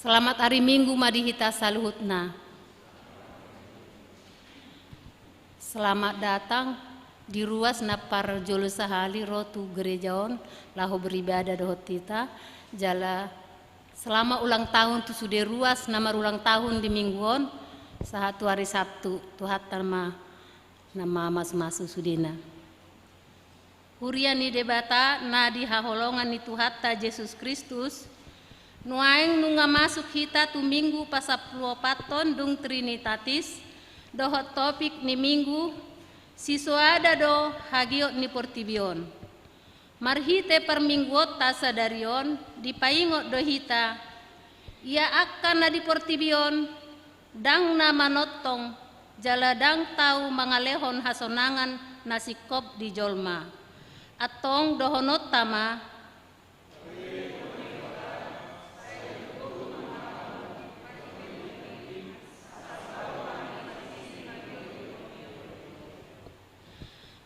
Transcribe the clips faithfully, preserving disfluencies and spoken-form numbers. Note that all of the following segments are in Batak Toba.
Selamat ari Minggu ma di hita saluhutna. Selamat datang di ruas na parjolo sahali ro tu gereja on laho beribadah dohot hita. Jala selamat ulang tahun tu sude ruas na marulang tahun di minggu on, sahat tu ari Sabtu, Tuhanta ma na mamasumasu sudena. Huria ni Debata na di haholongan ni Tuhanta Jesus Kristus, nuaeng nunga masuk hita tu Minggu pasampuluopathon dung Trinitatis, dohot topik ni Minggu, sisoada do hagiot ni portibi on. Marhite parmingguonta sadari on, dipaingot do hita, ia angka na di portibi on, ndang na manongtong, jala ndang tau mangalehon hasonangan na singkop di jolma. Antong dohononta ma,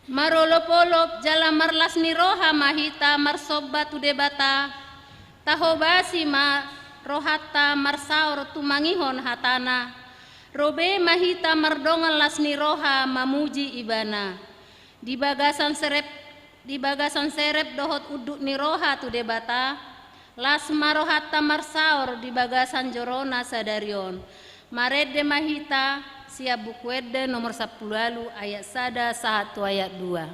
marolopolop jala marlas ni roha ma hita marsomba tu Debata, tahobasi ma rohanta marsaor tumangihon hatana, ro be ma hita mardongan las ni roha mamuji Ibana. Di bagasan serep, di bagasan serep dohot unduk ni roha tu Debata, las ma rohanta marsaor di bagasan jorona sadari on. Marende ma hita sian Buku Ende nomor sampulu ualu ayat sada sahat tu ayat dua.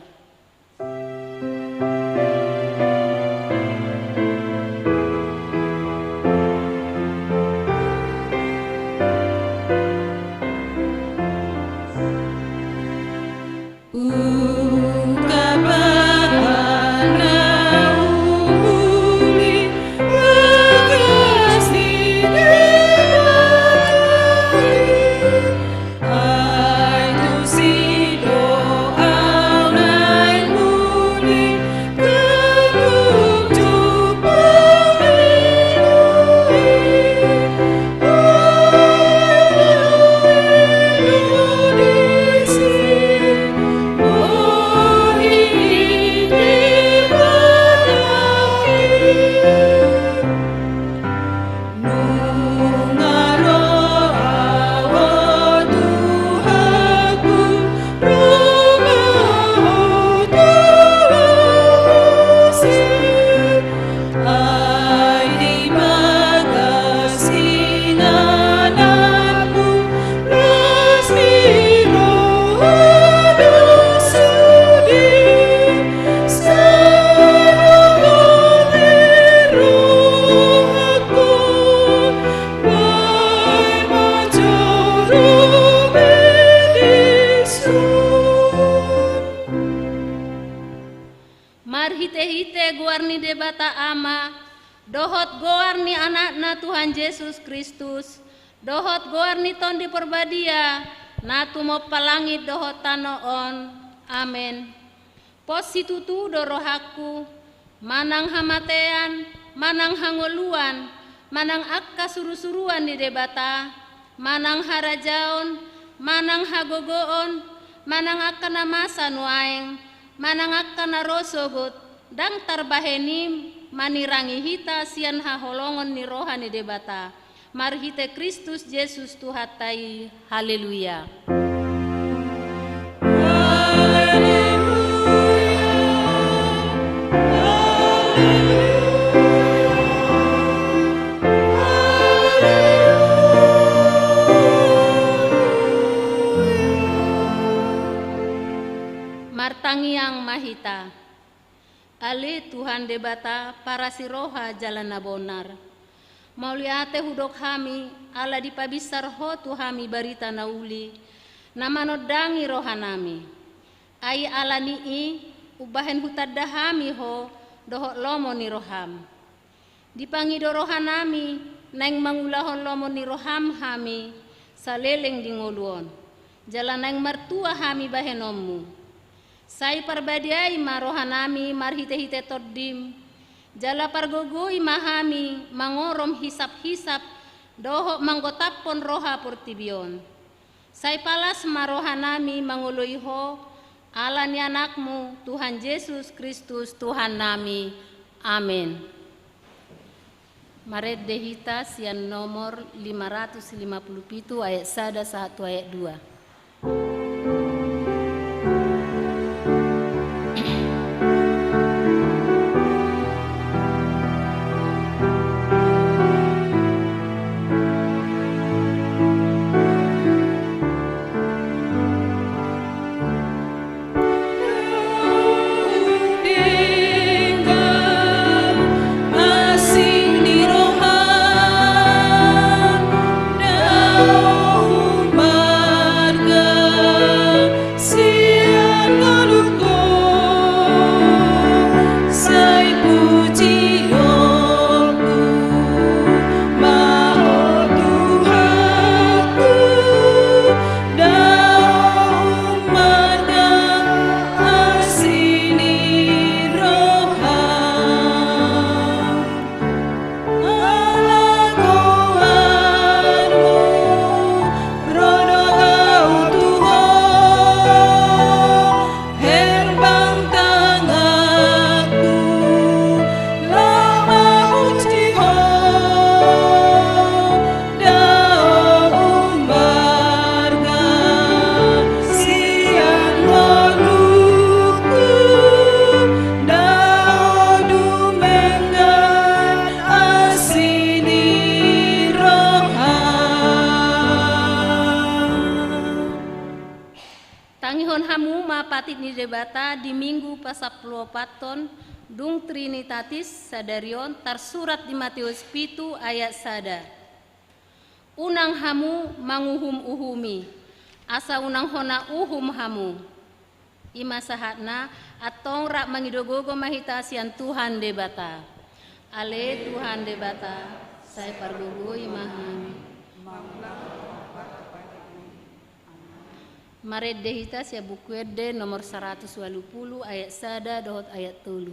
Marhitehite goar ni Debata Ama, dohot goar ni Anakna Tuhan Jesus Kristus, dohot goar ni Tondi Parbadia, na tumompa langit dohot tano on. Amen. Pos situtu do rohangku, manang hamatean, manang hangoluan, manang angka surusuruan ni Debata, manang harajaon, manang hagogoon, manang angka na masa nuaeng, manang angka na ro sogot, ndang tarbahen i manirangi hita sian haholongon ni roha ni Debata. Marhite Kristus Jesus Tuhanta i. Haleluya. Martangiang ma hita. Ale Tuhan Debata, parasi roha jala na bonar. Mauliate hudok hami, ala dipabinsar Ho tu hami barita na uli, na manondangi rohanami. Ai ala ni i, umbahen hutanda hami Ho, dohot lomo ni roham. Dipangido rohanami, naeng mangulahon lomo ni roham hami, saleleng di ngolu on. Jala naeng martua hami bahenonmu. Sai parbadiai ma rohanami marhitehite tondim, jala pargogoi ma hami mangorom hisaphisap, dohot manggotaphon roha portibi on. Sai palas ma rohanami mangoloi Ho, ala ni Anakmu, Tuhan Jesus Kristus, Tuhannami. Amen. Marende hita sian nomor lima ratus lima puluh pitu ayat sada sahat tu ayat dua. Tangihon hamu ma patik ni Debata di Minggu pasampuluopathon, dung Trinitatis sadari on, tarsurat di Mateus pitu ayat sada. Unang hamu manguhum-uhumi, asa unang hona uhum hamu. I ma sahatna, antong rap mangido gogo ma hita sian Tuhan Debata. Ale Tuhan Debata, sai pargogoi ma hami. Marende hita sian Buku Ende nomor saratus ualu pulu ayat sada dohot ayat tolu.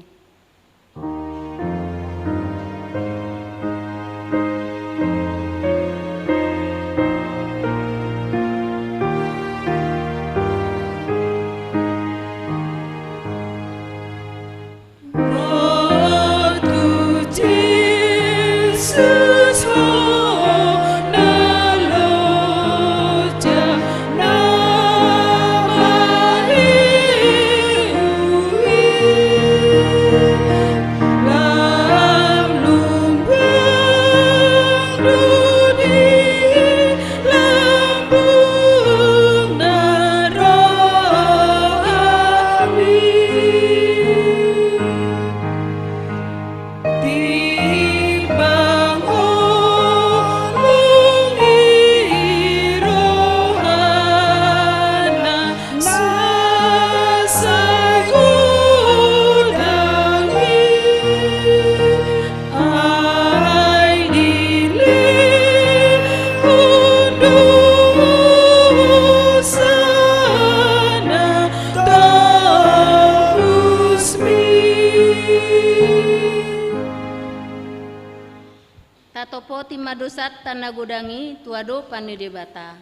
Tatopoti ma dosanta na godang i tu adopan ni Debata.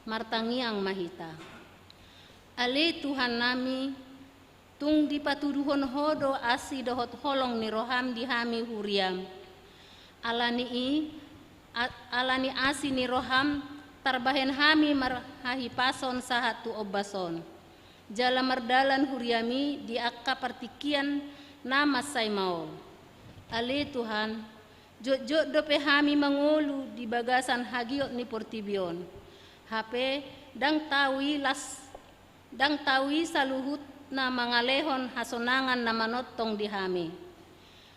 Martangiang ma hita. Ale Tuhannami, tung dipatuduhon Ho do asi dohot holong ni roham di hami huriam. Ala ni i, a-, ala ni asi ni roham, tarbahen hami marhahipason sahat tu ombas on. Jala mardalan huriami di angka partingkian na mansai maol. Ale Tuhan, jotjot dope hami mangolu di bagasan hagiot ni portibi on. Hape ndang tau i las, ndang tau i saluhutna mangalehon hasonangan na manongtong di hami.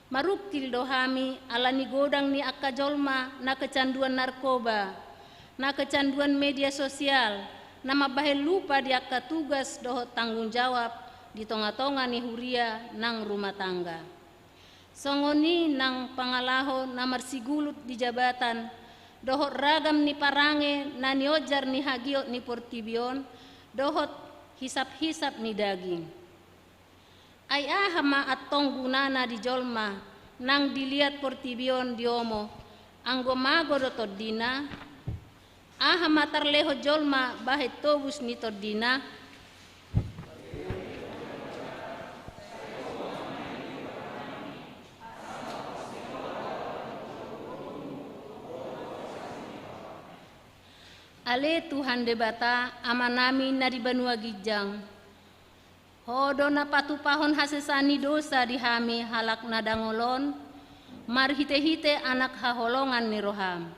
Marungkil do hami ala ni godang ni angka jolma na kecanduan narkoba, na kecanduan media sosial, na mambahen lupa di angka tugas dohot tanggung jawab di tongatonga ni huria nang rumah tangga. Songon i nang pangalaho na marsigulut di jabatan, dohot ragam ni parange na nionjar ni hagiot ni portibi on, dohot hisaphisap ni daging. Ai aha ma antong gunana di jolma nang diliat portibi on diomo, anggo mago do tondina? Aha ma tarlehon jolma bahen tobus ni tondina? Ale Tuhan Debata, Amanami na di banua ginjang, Ho do na patupahon hasesaan ni dosa di hami halak na dangol on, marhitehite Anak haholongan ni roham.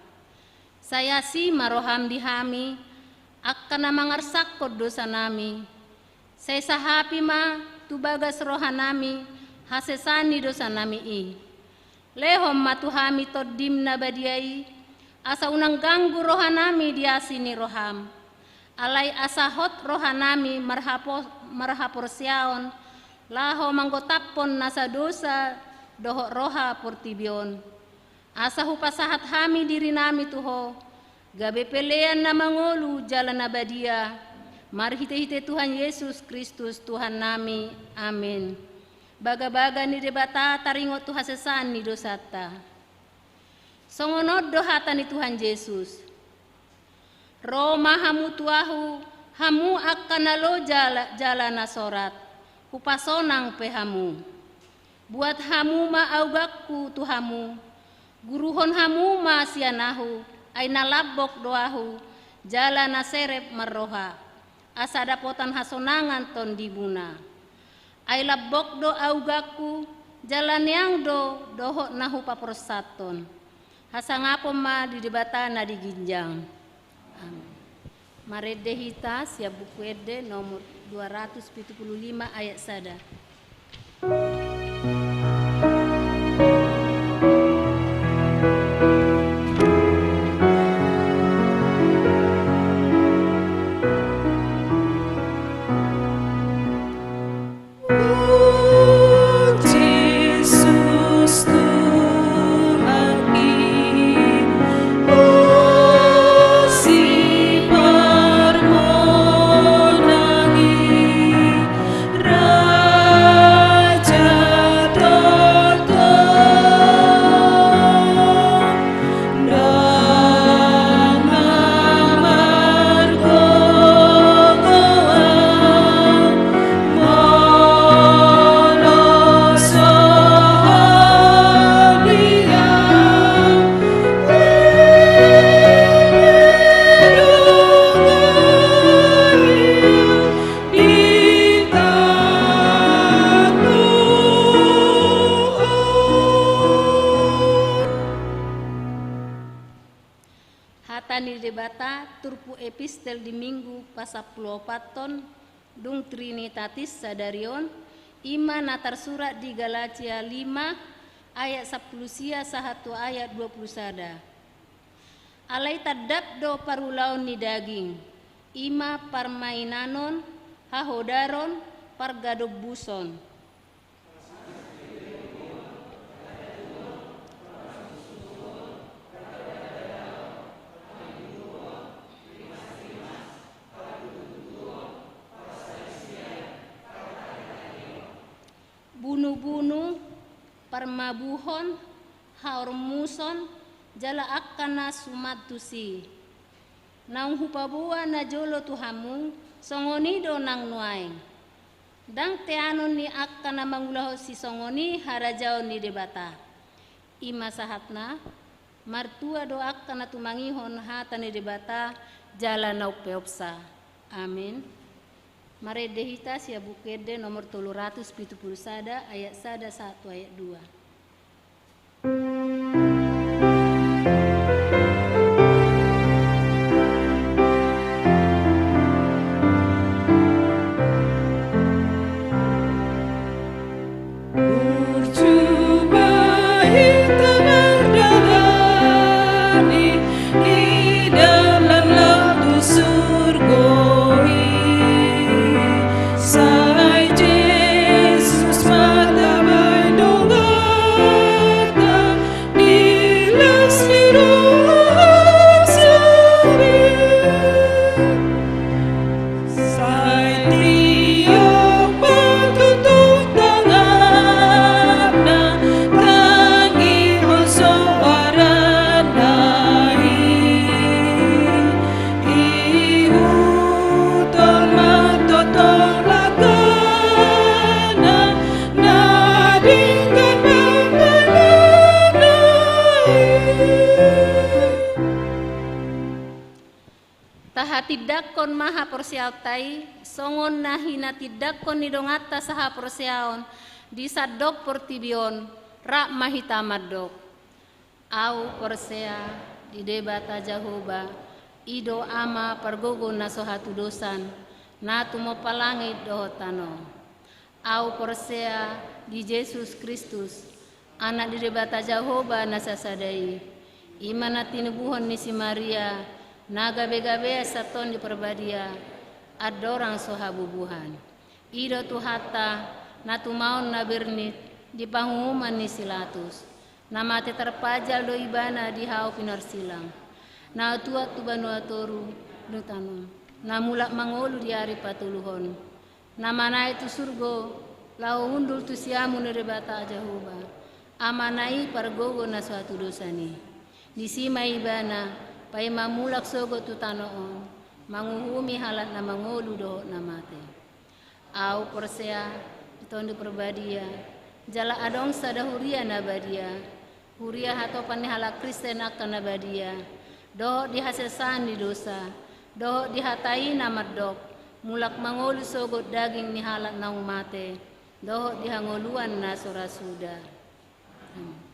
Sai asi ma roham di hami, angka na mangarsangkon dosanami. Sai sahapi ma tu bagas rohanami hasesaan ni dosanami i. Lehon ma tu hami Tondim na badia i, asa unang ganggu rohanami di asi ni roham. Alai asa hot rohanami marhapo-, marhaporseaon, laho manggotaphon nasa dosa dohot roha portibi on. Asa hupasahat hami dirinami tu Ho, gabe pelean na mangolu jala na badia, marhitehite Tuhan Jesus Kristus Tuhannami. Amen. Bagabaga ni Debata taringot tu hasesaan ni dosanta. Songon on do hata ni Tuhan Jesus: Ro ma hamu tu Ahu, hamu angka na lo jala, jala na sorat, hupasonang pe hamu. Buat hamu ma augangku tu hamu, guruhon hamu ma sian Ahu, ai na lambok do Ahu, jala na serep marroha, asa dapotan hasonangan tondimuna. Ai lambok do augangku, jala neang do dohot na hupaporsanton. Hasangapon ma di Debata na di ginjang. Amen. Marende hita sian Buku Ende nomor dua ratus pitu pulu lima ayat sada. Hata ni Debata, turpuk epistel di Minggu pasampuluopathon dung Trinitatis sadari on, i ma na tarsurat di Galatia lima ayat sampulu sia sahat tu ayat dua pulu sada. Alai tandap do parulaon ni daging, i ma parmainanon, hahodaron, pargadombuson. Bunubunu, parmabuhon, haormuson, jala angka na suman tusi. Naung hupaboa najolo tu hamu, songon i do nang nuaeng. Ndang teanon ni angka na mangulahon sisongon i harajaon ni Debata. I ma sahatna, martua do angka na tumangihon hata ni Debata jala na umpeopsa. Amen. Marende hita sian Buku Ende nomor tolu ratus pitu pulu sada ayat sada sahat tu ayat dua. Tindanghon ma haporseaonta i, songon na hinatindanghon ni donganta sahaporseaon di sandok portibi on, rap ma hita mandok. Ahu porsea di Debata Jahowa, i do Ama pargogo na so hatudosan, na tumompa langit dohot tano. Ahu porsea di Jesus Kristus, Anak ni Debata Jahowa na sasada i, i ma na tinubuhon ni si Maria, na gabegabean sian Tondi Parbadia, andorang so habubuhan. I do Tuhanta, na tumaon na bernit di panguhuman ni si Latus, na mate tarpajal do Ibana di hau pinarsilang, na tuat tu banua toru, lutan on, na mulak mangolu di ari patoluhon, na manaek tu surgo, laho hundul tu siamun ni Debata Jahowa, Amana i pargogo na so hatudosan i. Disi ma Ibana, paima mulak sogot tu tano on, manguhumi halak na mangolu dohot na mate. Ahu porsea di Tondi Parbadia, jala adong sada huria na badia, huria hatopan ni halak Kristen angka na badia, dohot di hasesaan ni dosa, dohot di hata i na mandok, mulak mangolu sogot daging ni halak naung mate, dohot di hangoluan na so ra suda. Amin.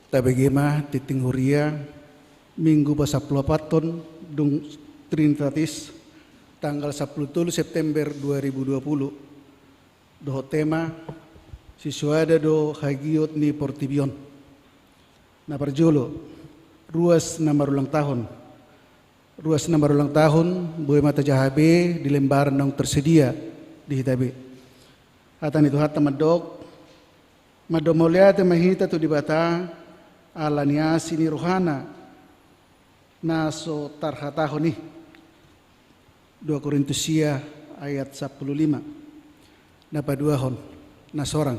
Tabege ma tingting huria, Minggu pasampuluopathon dung Trinitatis, tanggal sampulu tolu September dua ribu dua puluh. Dohot tema, Sisuada do hagiot ni portibi on. Na parjolo, ruas na marulang tahun. Ruas na marulang tahun, boi ma tajaha be di lembaran naung tersedia di hita be. Hata ni Tuhanta mandok, mandok mauliate ma hita tu Debata, ala ni asi ni rohana, na so tarhatahon i. Dua Korintus sia ayat sampulu lima. Na paduahon, na sorang.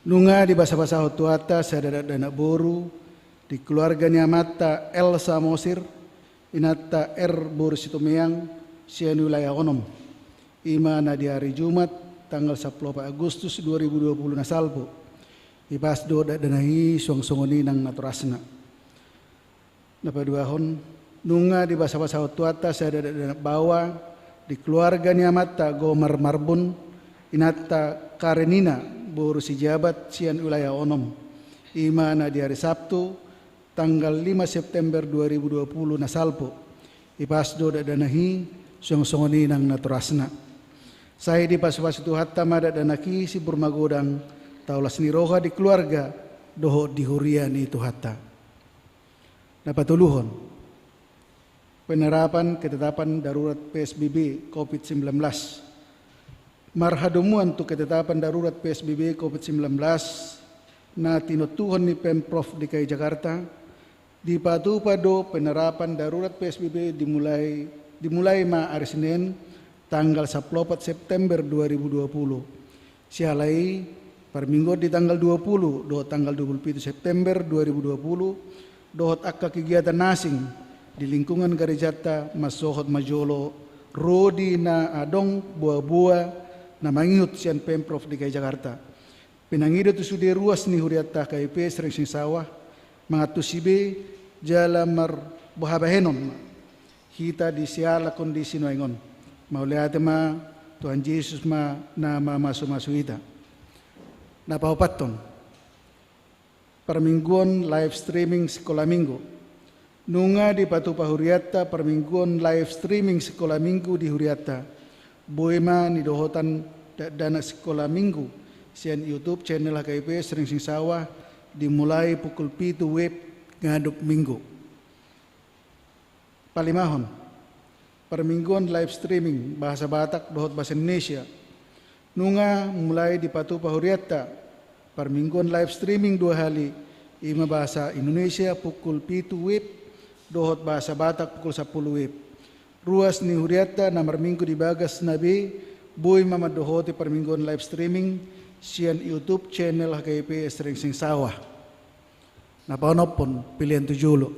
Nunga dibasabasahon Tuhanta sada dakdanak boru, di keluarga ni amanta L Samosir, inanta R boru Sitomeang, sian wilayah onom. I ma na di ari Jumat, tanggal sampulu opat Agustus dua ribu dua puluh na salpu. Ipas do dakdanak i suang songon i nang natorasna. Na paduahon, nunga dibasabasahon Tuhanta sada dakdanak baoa, di keluarga ni amanta Gomar Marbun, inanta Karenina, boru Sijabat, sian wilayah onom. I ma na di ari Sabtu, tanggal lima September dua ribu dua puluh na salpu. Ipas do dakdanak i, suang songon i nang natorasna. Sai dipasupasu Tuhanta ma dakdanak i simbur magodang, taulas ni roha di keluarga, dohot di huria ni Tuhanta. Na patoluhon, penerapan ketetapan darurat P S B B covid sembilan belas. Marhadomuan tu ketetapan darurat P S B B covid sembilan belas, na tinontuhon ni Pemprov D K I Jakarta, dipatupa do penerapan darurat P S B B dimulai, dimulai ma ari Senin, tanggal sampulu opat September dua ribu dua puluh. Siala i, parmingguon di tanggal dua puluh dohot tanggal dua puluh pitu September dua ribu dua puluh, dohot angka kegiatan na asing di lingkungan garejanta mansohot ma jolo ro di na adong boaboa na mangihut sian Pemprov D K I Jakarta. Pinangido tu sude ruas ni hurianta H K I P Srengseng Sawah, mangantusi be jala marboha bahenon ma hita di siala kondisi nuaeng on. Mauliate ma, Tuhan Jesus ma na mamasumasu hita. Na paopathon, parmingguon live streaming Sikola Minggu. Nunga dipatupa hurianta parmingguon live streaming Sikola Minggu di hurianta. Boi ma nidohotan dakdanak Sikola Minggu sian YouTube channel H K I P Srengseng Sawah dimulai pukul pitu wib ganup Minggu. Palimahon, parmingguon live streaming bahasa Batak dohot bahasa Indonesia. Nunga mulai dipatupa hurianta parmingguon live streaming dua hali, i ma bahasa Indonesia pukul pitu wib dohot bahasa Batak pukul sampulu wib. Ruas ni hurianta na marminggu di bagasna be boi ma mandohoti parmingguon live streaming sian YouTube channel H K I P Srengseng Sawah. Na paonomhon, pelean tu jolo.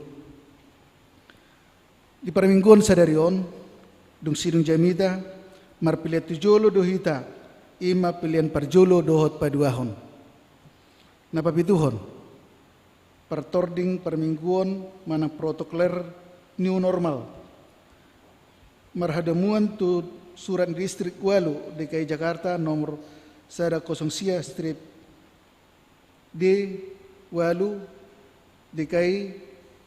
Di parmingguon sadari on, dung sidung jamita, marpelean tu jolo do hita, i ma pelean parjolo dohot paduahon. Na papituhon, partording parmingguon manang protokoler new normal. Marhadomuan tu surat Distrik Ualu D K I Jakarta nomor sada kosong sia strip D ualu D K I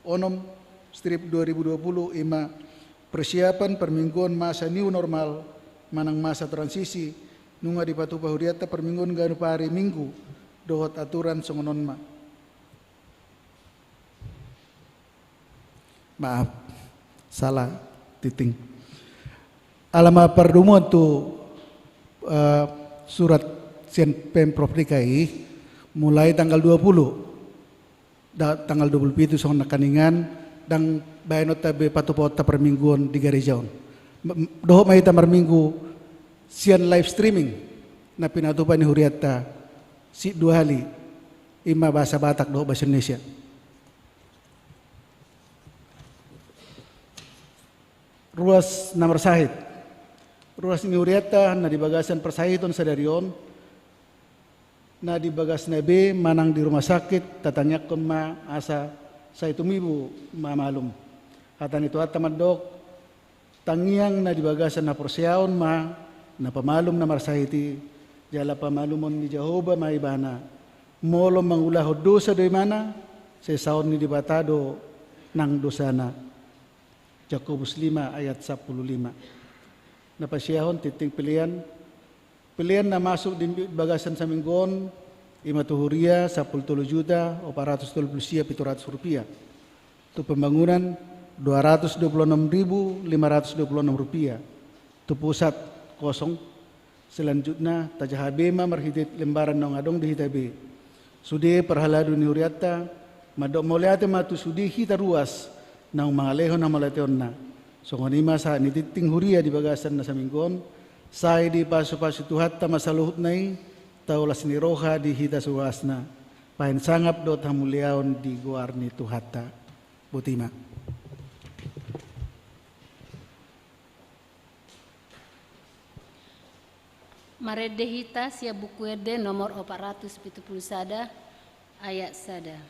onom strip dua ribu dua puluh, i ma persiapan parmingguon masa new normal manang masa transisi, nunga dipatupa hurianta parmingguon ganup ari Minggu dohot aturan songon on ma. Maaf, salah titik. Ala ma pardomuan tu, eh, surat sian Pemprov D K I, mulai tanggal dua puluh, da-, tanggal dua puluh pitu songon nangkiningan, ndang baenonta be patupaonta parmingguon di gareja on. M-, dohot ma hita marminggu sian live streaming, na pinatupa ni hurianta sidua hali, i ma bahasa Batak dohot bahasa Indonesia. Ruas na marsahit. Ruas ni hurianta na di bagasan parsahiton sadari on, na di bagasna be manang di rumah sakit, tatangiangkon ma asa sai tumibu ma malum. Hata ni Tuhanta mandok, tangiang na di bagasan haporseaon ma na pamalum na marsahit i, jala pamalumon ni Jahowa ma ibana. Molo mangulahon dosa do ibana, sesaon ni Debata do nang dosana. Jakobus lima ayat sampulu lima. Na pasiahon titik pelean. Pelean na masuk di bagasan saminggu on, i ma tu huria sampulu tolu juta opat ratus tolu pulu sia pitu ratus rupiah. Tu pembangunan dua ratus dua pulu onom ribu lima ratus dua pulu onom rupiah. Tu pusat kosong. Selanjutna, tajaha be ma marhite lembaran naung adong di hita be. Sude parhalado ni hurianta, mandok mauliate ma tu sude hita ruas, naung mangalehon hamauliateonna. Songon i ma sahat ni tingting huria di bagasan na saminggu on, sai dipasupasu Tuhanta ma saluhutna i, tau las ni roha di hita saruasna. Bahen sangap dohot hamuliaon di goar ni Tuhanta. Boti ma. Marende hita sian Buku Ende nomor opat ratus pitu pulu sada, ayat sada.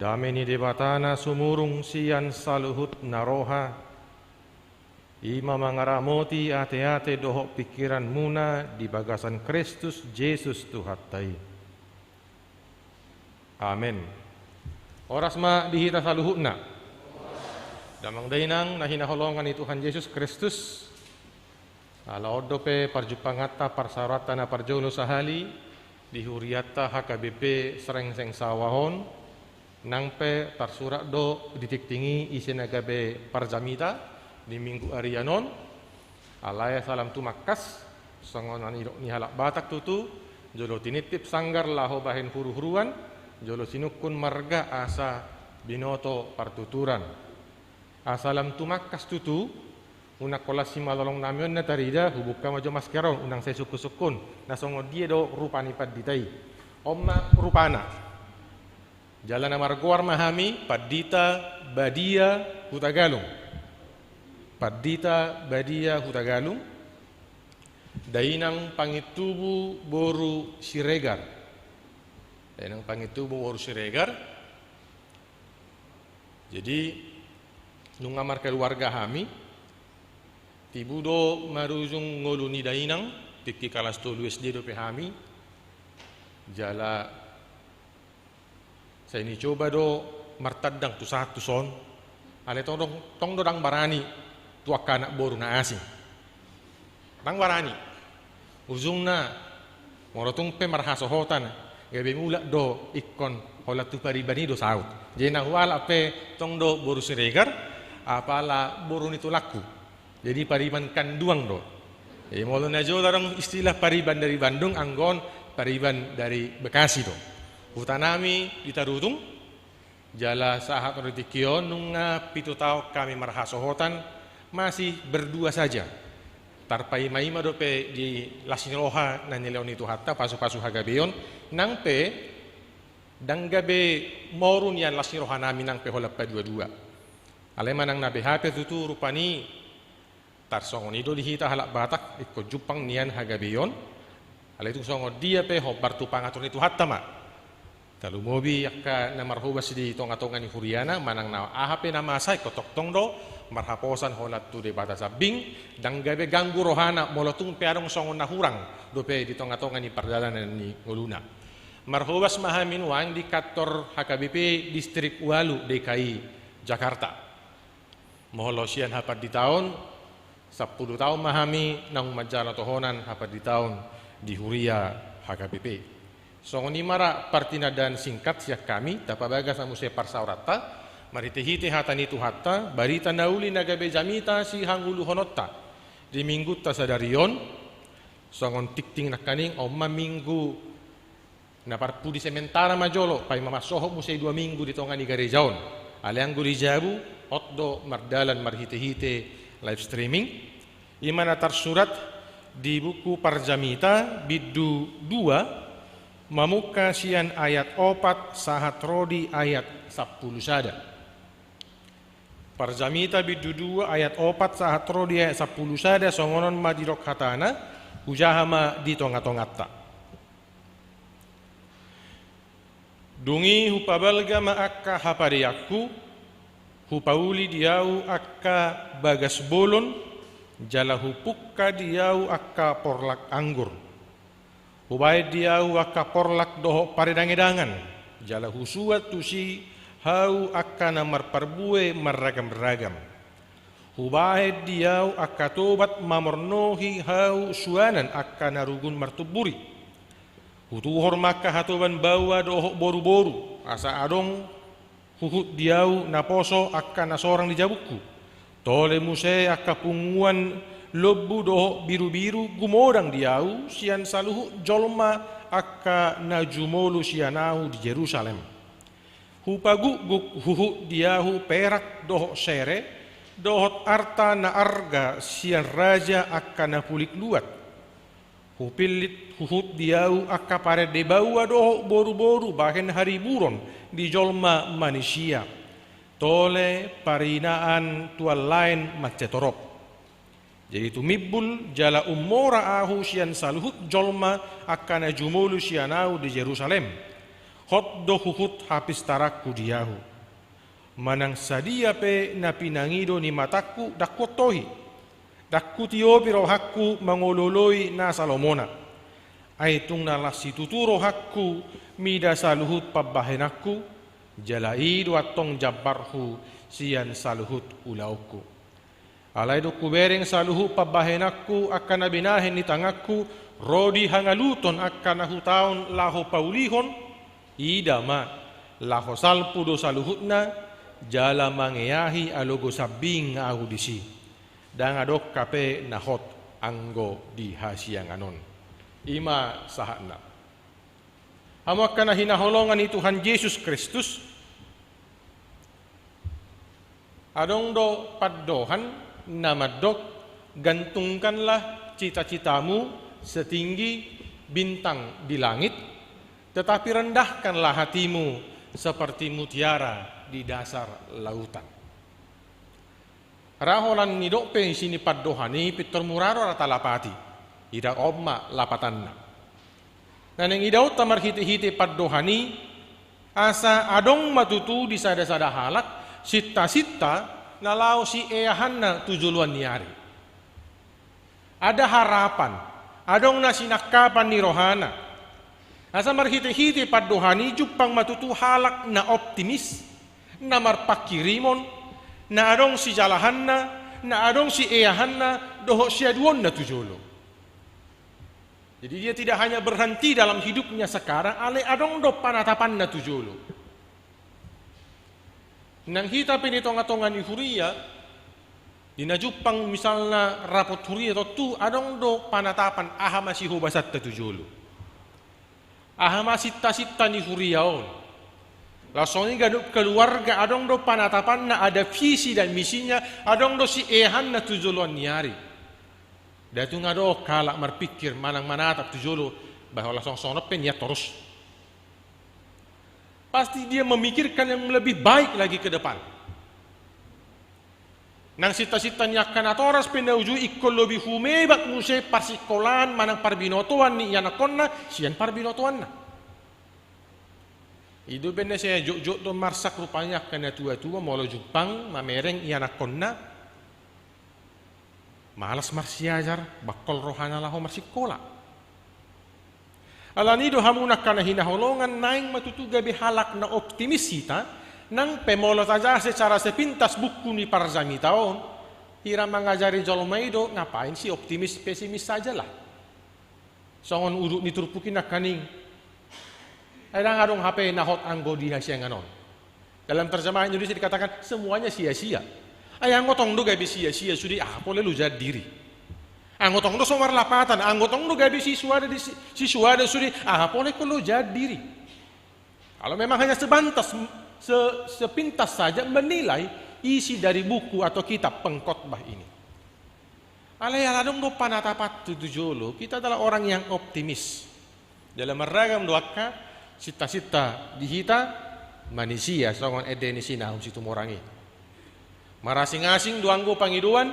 Dame ni Debata na sumurung sian saluhut na roha, i ma mangaramoti ateate dohot pingkiranmuna di bagasan Kristus Jesus Tuhanta i. Amen. Horas ma di hita saluhutna. Damang dainang na hinaholongan ni Tuhan Jesus Kristus. Ala on dope parjumpanganta parsaoranta na parjolo sahali di hurianta H K B P Srengseng Sawah on, nang pe tarsurat do di tingting i ise na gabe parjamita, Di minggu arian on, alai salam tumangkas, songon na nidok ni halak Batak tutu, jolo tinitip sanggar laho bahen huruhuruan, jolo sinungkun marga asa binoto partuturan. Asa lam tumangkas tutu, unang holan simalolong nami on na tarida, hubuka ma jo masker on, unang sai sungkunsungkun, na songon dia do rupa ni pandita i. On ma rupana. Jala na margoar ma hami Pandita Badia Hutagalung. Pandita Badia Hutagalung, dainang Pangintubu boru Siregar. Dainang Pangintubu boru Siregar. Jadi, nunga markeluarga hami, tibu do marujung ngolu ni dainang, tingki kalas tolu S D dope hami, jala sai nicoba do martandang tu sahat tu son, alai tong do, tong do ndang barani tu angka anak boru na asing. Ndang barani. Ujungna, molo tung pe marhasohotan, gabe mulak do ingkon holan tu pariban i do saut. Jadi na hualap pe tong do boru Siregar, apala boru ni tulangku. Jadi pariban kanduang do. Jadi molo na jolo adong istilah pariban dari Bandung, anggo on pariban dari Bekasi do. Huta nami di Tarutung, jala sahat ro di tingki on nunga pitu taon hami marhasohotan, masih berdua saja. Tarpaimaima dope di las ni roha na nilehon ni Tuhanta, pasupasu hagabeon, nang pe ndang gabe moru nian las ni roha nami nang pe holan paduadua. Alai manang na beha pe tutu rupani, tarsongon i do di hita halak Batak, ingkon jumpang nian hagabeon. Alai tung songon dia pe hombar tu pangatur ni Tuhanta ma. Talumobi angka na marhobas di tongatonga ni huriana, manang na aha pe na masa, ingkon tongtong do marhaposan holan tu Debata sambing, ndang gabe ganggu rohana molo tung pe adong songon na hurang dope di tongatonga ni pardalanan ni ngoluna. Marhobas ma hami nuaeng di kantor H K B P Distrik Ualu D K I Jakarta. Molo sian hapanditaon, sampulu taon ma hami naung manjalo tohonan hapanditaon di huria H K B P. Songon i ma ra partinandaan singkat sian hami, tapabagas ma muse parsaoranta, marhitehite hata ni Tuhanta, barita na uli na gabe jamita sihangoluhononta di minggunta sadari on, songon tingting nangkaning, on ma minggu na parpudi sementara ma jolo, paima mansohot muse dua minggu di tonga ni gareja on. Alai anggo di jabu, hot do mardalan marhitehite live streaming. I ma na tarsurat di buku Parjamita bindu dua, mamungka sian ayat opat sahat ro di ayat sampulu sada. Parjamita bindu dua ayat opat sahat ro di ayat sampulu sada, songon on ma didok hatana, hujaha ma di tongatonganta. Dung i hupabalga ma angka hapadeanku, hupauli di ahu angka bagas bolon, jala hupungka di ahu angka porlak anggur. Hubahen di ahu angka porlak dohot paredangedangan, jala husuan tusi ahu angka na marparbue marragamragam. Hubahen di ahu angka tobat mamornohi ahu suanan angka na rugun martumburi. Hutuhor ma angka hatoban baoa dohot boruboru, asa adong huhut di ahu naposo angka na sorang di jabungku. Tole muse angka punguan lombu dohot birubiru gumodang di ahu sian saluhut jolma angka na jumolo sian ahu di Jerusalem. Hupagukguk huhut di ahu perak dohot sere, dohot arta na arga sian raja angka na pulik luat. Hupillit huhut di ahu angka parende baoa dohot boruboru bahen hariburon di jolma manisia. Tole parinaan tuan laen mansai torop. Jadi tumimbul jala ummora ahu sian saluhut jolma angka na jumolo sian ahu di Jerusalem. Hot do huhut hapistaranku di ahu. Manang sadia pe na pinangido ni matangku ndang huontohi. Ndang hutiopi rohangku mangololoi nasa lomona. Ai tung na las situtu rohangku mida saluhut pambahenanku, jala i do antong jambarhu sian saluhut ulaonku. Alai dung hubereng saluhut pambahenanku angka na binahen ni tanganku, ro di hangaluton angka na hutaon laho paulihon, ida ma, laho salpu do saluhutna, jala mangeahi alogo sambing ahu disi. Ndang adong hape na hot anggo di hasiangan on. I ma sahatna. Hamu angka na hinaholongan ni Tuhan Jesus Kristus, adong do pandohan na mandok, gantungkanlah cita-citamu setinggi bintang di langit, tetapi rendahkanlah hatimu seperti mutiara di dasar lautan. Ra holan nidok pe isi ni pandohan i, pintor mura do ra talapati. Ida on ma lapatanna. Na naeng idaonta marhite-hite pandohan i, asa adong ma tutu di sada-sada halak sinta-sinta na laho sieahanna tu joloan ni ari. Ada harapan, adong na sinangkapan ni rohana. Asa marhite-hite pandohan i jumpang ma tutu halak na optimis, na marpanghirimon, na adong sijalahanna, na adong sieahanna dohot siaduonna tu jolo. Jadi dia tidak hanya berhenti dalam hidupnya sekarang, alai adong do panatapanna tu jolo. Nang hita pe di tonga-tonga ni huria, di na jumpang misalna rapot huria, tontu adong do panatapan aha ma sihobasanta tu jolo. Aha ma sinta-sinta ni huria on. Laos songon i ganup keluarga adong do panatapanna, ada visi dan misinya, adong do sieahanna tu joloan ni ari. Nda tung adong halak marpingkir manang manatap tu jolo, bah, holan songon-songon on pe nian torus. Pasti dia memikirkan yang lebih baik lagi ke depan. Nang sinta-sinta ni angka natoras pe na uju ingkon lobi humebak muse parsikolaan manang parbinotoan ni ianakhonna sian parbinotoanna. I do umbahen na sai jotjot do marsak rupani angka na tua-tua molo jumpang mamereng ianakhonna. Malas marsiajar, bangkol rohana laho marsikola. Alani i do hamu angka na hinaholongan, naeng ma tutu gabe halak na optimis hita, nang pe molo tajaha secara sepintas buku ni parjamita on, hira mangajari jolma i do, ngapain sih optimis, pesimis sajalah. Songon udut ni turpuk i nangkaning. Ai ndang adong hape na hot anggo di hasiangan on. Dalam terjemahan Indonesia dikatakan semuanya sia-sia. Ai anggo tong do gabe sia-sia sude, aha pola loja diri. Anggo tong do so marlapatan, anggo tong do gabe sisuada di si-, sisuada sude, aha pola ingkon loja diri. Kalau memang hanya sebantas, se-, sepintas saja menilai isi dari buku atau kitab pengkhotbah ini. Alai ala adong do panatapan tu jolo, kita adalah orang yang optimis. Jala marragam do angka sinta-sinta di hita manisia songon ende ni si Nahum Situmorang i. Marasing-asing do anggo pangidoan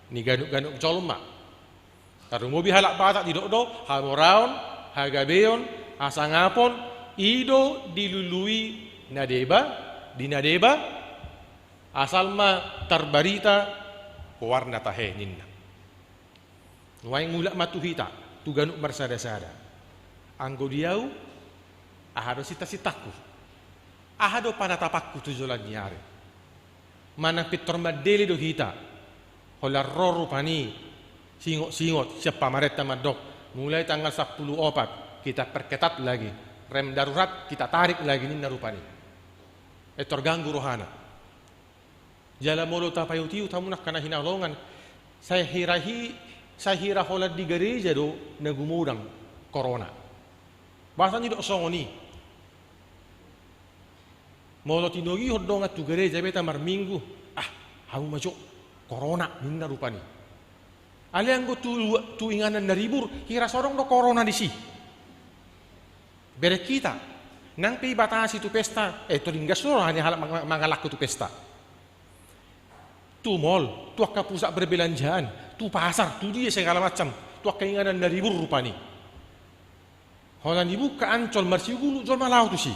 ni ganup-ganup jolma. Tarlumobi halak Batak didok do, hamoraon, hagabeon, hasangapon, i do dilului na deba, di na deba, asal ma tarbarita goarna tahe ninna. Nuaeng mulak ma tu hita, tu ganup marsada-sada. Anggo di ahu, aha do sinta-sintangku? Aha do panatapanku tu joloan ni ari? Manang pintor mandele do hita. Holan ro rupani singot-singot sian pamarenta mandok, mulai tanggal sampulu opat kita perketat lagi, rem darurat kita tarik lagi ninna rupani. Eh, terganggu rohana. Jala molo tapaihut-ihut hamu angka na hinaholongan, sai hira hi-, sai hira holan di gareja do na gumodang korona. Boasa nidok songon i? Molo tinogihon dongan tu gareja be hita marminggu, ah, hamu ma jo, korona ninna rupani. Alai anggo tu, tu inganan na ribur, hira so adong do korona disi. Bereng hita, nang pe ibatasi tu pesta, eh, tor inggas do roha ni halak mang-, mangalangka tu pesta. Tu mall, tu angka pusat perbelanjaan, tu pasar, tu dia segala macam, tu angka inganan na ribur rupani. Holan dibuka Ancol, marsigulu jolma laho tusi.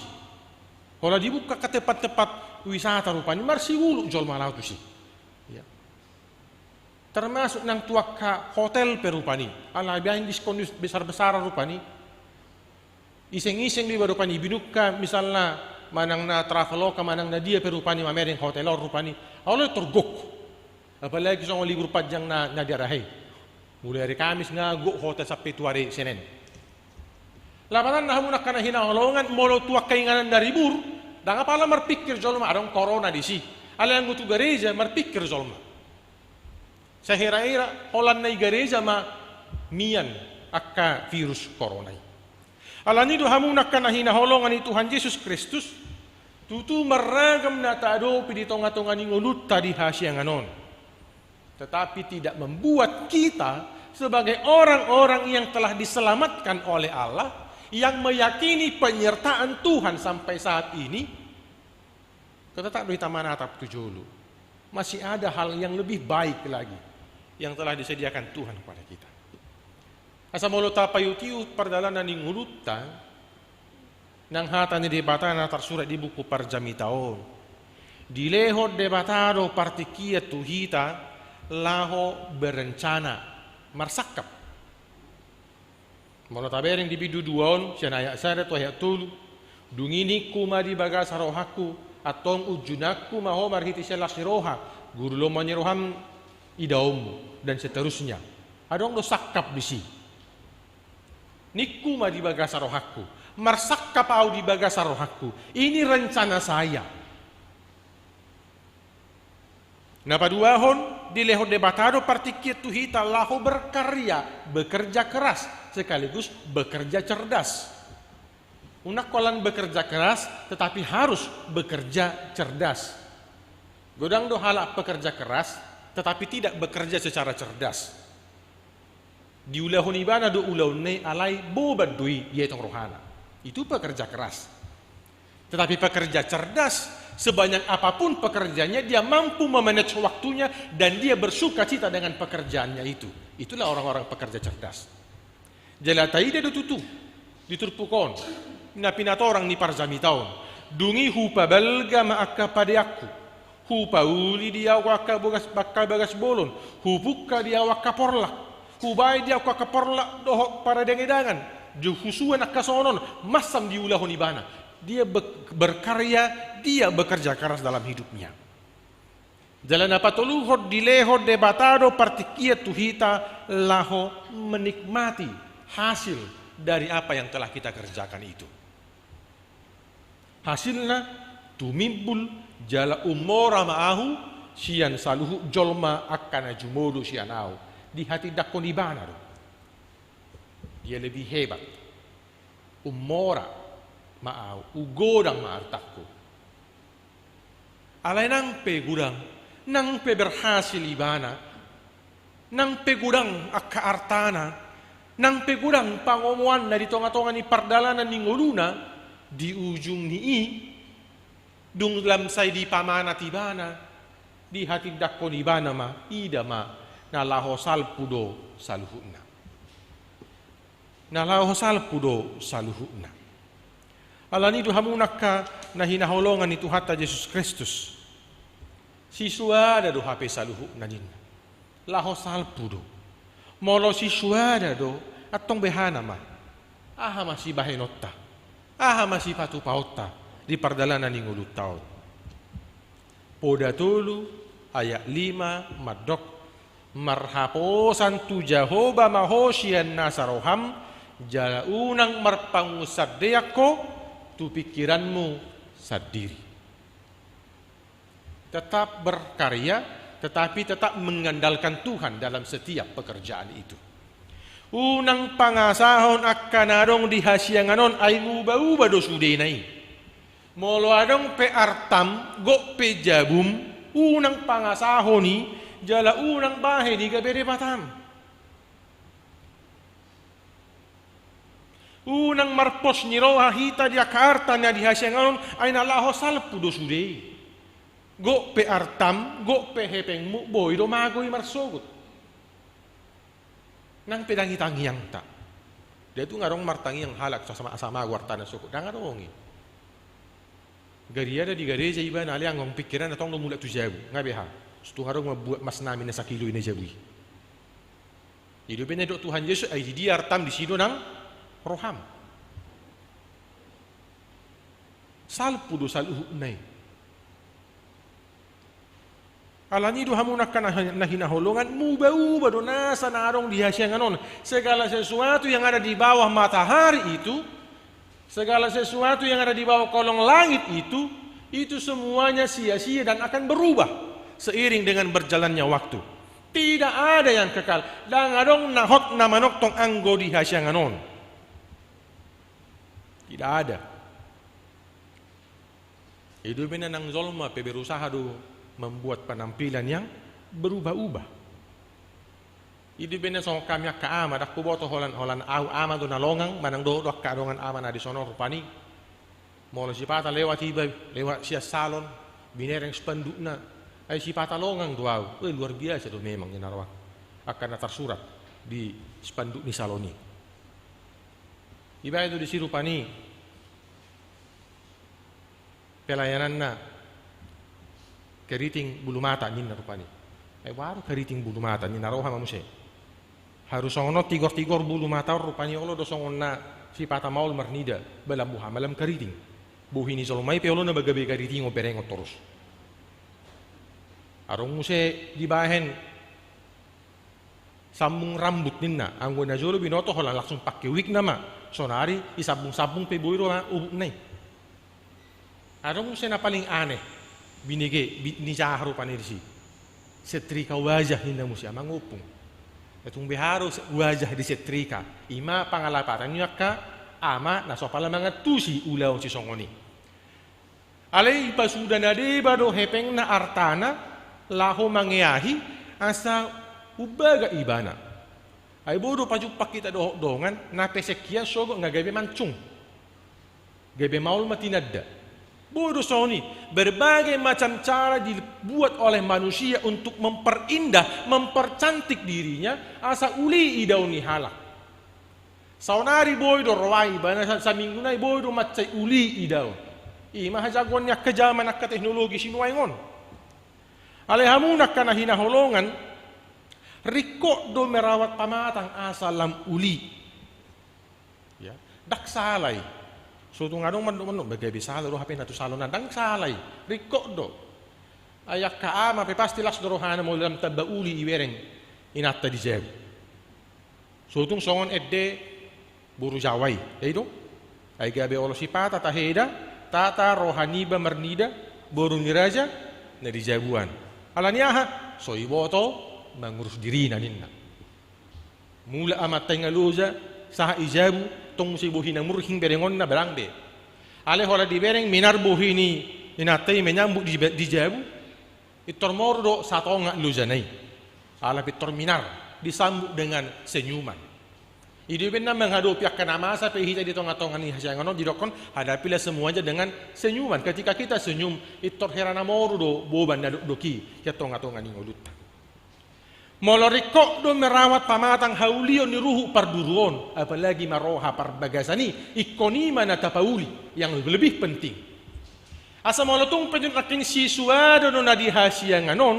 Holan dibuka angka tempat-tempat wisata rupani, marsigulu jolma laho tusi. Ya. Termasuk nang tu angka hotel pe rupani, ala baen diskon besar-besaran rupani. Iseng-iseng do iba rupani, binungka misalna manang na Traveloka, manang na dia pe rupani mamereng hotel on rupani. Alai tor gok. Apalagi songon libur panjang na, na di ari i. Mulai ari Kamis nga gok hotel sampe tu ari Senen. Lapatanna hamu angka na hinaholongan, molo tu angka inganan na ribur, ndang apala marpingkir jolma adong korona disi. Alai anggo tu gareja marpingkir jolma. Sahira-hira holan na i gareja ma mian angka virus korona i. Alani do hamu angka na hinaholongan ni Tuhan Jesus Kristus, tutu marragam na taadopi di tonga-tonga ni ngolunta di hasiangan on. Tetapi tidak membuat kita sebagai orang-orang yang telah diselamatkan oleh Allah, yang meyakini penyertaan Tuhan sampai saat ini, tetap do hita manatap tu jolo. Masih ada hal yang lebih baik lagi yang telah disediakan Tuhan kepada kita. Asa molo tapaihut-ihut pardalanan ni ngolunta, nang hata ni Debata na tarsurat di buku Parjamita on. Dilehon Debata do partingkian tu hita laho berencana, marsangkap. Molo tabereng di bindu dua on, sian ayat sada tu ayat tolu. Dung i ningku ma di bagasan rohangku, antong unjunanku ma ho marhite sian las ni roha, guru lomo ni roham idaonmu, dan seterusnya. Adong do sangkap disi. Ningku ma di bagasan rohangku, marsangkap ahu di bagasan rohangku. Ini rencana saya. Na paduahon, dilehon Debata do partingkian tu hita laho berkarya, bekerja keras, sekaligus bekerja cerdas. Unang holan bekerja keras, tetapi harus bekerja cerdas. Godang do halak pekerja keras, tetapi tidak bekerja secara cerdas. Diulahon ibana do ulaonna i alai boban do i dietong rohana. Itu pekerja keras. Tetapi pekerja cerdas, sebanyak apapun pekerjaannya, dia mampu memanage waktunya dan dia bersukacita dengan pekerjaannya itu. Itulah orang-orang pekerja cerdas. Jala taida do tutu di turpuk on, na pinatorang ni Parjamita on. Dung i hupabalga ma angka padeanku. Hupauli di ahu angka bagas, angka bagas bolon, hupungka di ahu angka porlak, hubaen di ahu angka porlak dohot paradangidangan, di husuan angka songon on, mansam diulahon ibana. Dia be-, berkarya, dia bekerja keras dalam hidupnya. Jala na patoluhon, dilehon Debata do partingkian tu hita laho menikmati hasil dari apa yang telah kita kerjakan itu. Hasilna, tumimbul jala ummora ma ahu sian saluhut jolma angka na jumolo sian ahu, dihatindangkon ibana do. Dia lebih hebat. Ummora ma ahu, godang ma artangku. Alai nang pe godang, nang pe berhasil ibana, nang pe godang angka artana, nang pe godang pangomoanna di tonga-tonga ni pardalanan ni ngoluna, di ujung ni i, dung lam sai dipamanat ibana, dihatindangkon ibana ma, ida ma, na laho salpu do saluhutna. Na laho salpu do saluhutna. Alani do hamu angka na hinaholongan ni Tuhanta Jesus Kristus. Sisuada do hape saluhutna ninna. Laho salpu do. Molo sisuada do, antong beha nama. Aha ma sibahenonta? Aha ma sipatupaonta di pardalanan ni ngolunta on? Poda tolu ayat lima mandok, marhaposan tu Jahowa ma ho sian nasa roham, jala unang marpangunsandean ho tu pingkiranmu sandiri. Tetap berkarya, tetapi tetap mengandalkan Tuhan dalam setiap pekerjaan itu. Unang pangasahon angka na adong di hasiangan on, ai muba-uba do sudena i. Molo adong pe artam, gok pe jabum, unang pangasahon i, jala unang bahen i gabe debatam. Unang marpos ni roha hita di angka arta na di hasiangan on, ai na laho salpu do sude i. Gok pe artam, gok pe hepengmu, boi do mago i marsogot. Nang pe ndang i tangiangta. Dia tung adong martangiang halak, asa ma-, asa mago artana sogot. Ndang adong i. Gariada di gareja ibana, alai anggo pingkiranna tong do mulak tu jabu. Nga beha. Tung adong mambuat mas nami na sakilo i na jabu i. Jadi dope na didok Tuhan Jesus, ai di dia artam, disi do nang roham. Salpu do saluhutna i. Alani do hamu angka na, na hinaholongan, muba-uba do nasa na adong di hasiangan on. Segala sesuatu yang ada di bawah matahari itu, segala sesuatu yang ada di bawah kolong langit itu, itu semuanya sia-sia dan akan berubah seiring dengan berjalannya waktu. Tidak ada yang kekal. Ndang adong na hot na manongtong anggo di hasiangan on. Tidak ada. I do umbahen nang jolma pe berusaha do membuat penampilan yang berubah-ubah. I do umbahen songon hami angka ama, ndang huboto holan, holan ahu ama do na longang, manang dohot do angka dongan ama na dison on rupani. Molo sipata lewat iba, lewat sian salon, binereng spandukna, ai sipata longang do ahu. Weh, luar biasa do memang i na ro angka na tarsurat di spanduk ni salon i. Ibaen do disi rupani pelayananna keriting bulu mata ninna rupani. Ai boha do keriting bulu mata ninna, roha ma muse. Harus songon on tigor-tigor bulu mata on rupani, olo do songon na sipata maol marnida, ba lam boha ma lam keriting. Bohi ni jolma i pe olo nama gabe keriting on berengon torus. Adong muse dibahen sambung rambut ninna, anggo na jolo binoto holan langsung pake wig nama, sonari disambung-sambung pe boi do ma ubukna i. Adong muse na paling aneh, binege, bi-, ni jaha rupani disi. Setrika wajah ninna muse, amang ompung. Tung beha do se-, wajah disetrika. Ima pangalapatan ni angka ama na so pala mangantusi ulaon sisongon i. Alai dipasuda na deba do hepengna artana laho mangeahi asa umbaga ibana. Ai boi do pajumpang hita dohot dongan na pesek hian sogot nga gabe mancung. Gabe maol ma tinanda. Boi do songon i, berbagai macam cara dibuat oleh manusia untuk memperindah, mempercantik dirinya, asa uli idaon ni halak. Saonari boi do roa ibana, sa-, saminggu nai boi do mansai uli idaon. Ima hajagoan ni angka jaman angka teknologi sinuaeng on. Alai hamu angka na hinaholongan, ringkot do merawat pamatang asa lam uli. Ya, ndang sala i. So tung adong mandok-mandok, ba gabe sala do hape na tu salon an, ndang sala i. Ringkot do. Ai angka ama pe pasti las do rohana molo lam tamba uli ibereng inanta di jabu. So tung songon ende boru Jawa i, ya i do? Ai gabe olo sipata taheda, tata roha niba marnida, boru ni raja, na di jabu an. Alani aha? So iboto mangurus dirina ninna. Mulak amanta i nga loja, sahat i jabu, tong muse bohina murhing berengonna, barang be. Alai holan dibereng minar bohi ni inanta i menyambut di, di jabu, pintor moru do satonga lojana i. Ala pintor minar, disambut dengan senyuman. I do umbahen na manghadopi angka na masa pe hita di tonga-tonga ni hasiangan on, didokkon, hadapilah semuanya dengan senyuman. Ketika kita senyum, pintor hera na moru do boban na dokdok i sian tonga-tonga ni ngolunta. Molo ringkot do merawat pamatang haulion ni ruhut parduru on, apalagi ma roha parbagasan i, ingkon i ma na tapauli, yang lebih penting. Asa molo tung pe nangkin sisuada do na di hasiangan on,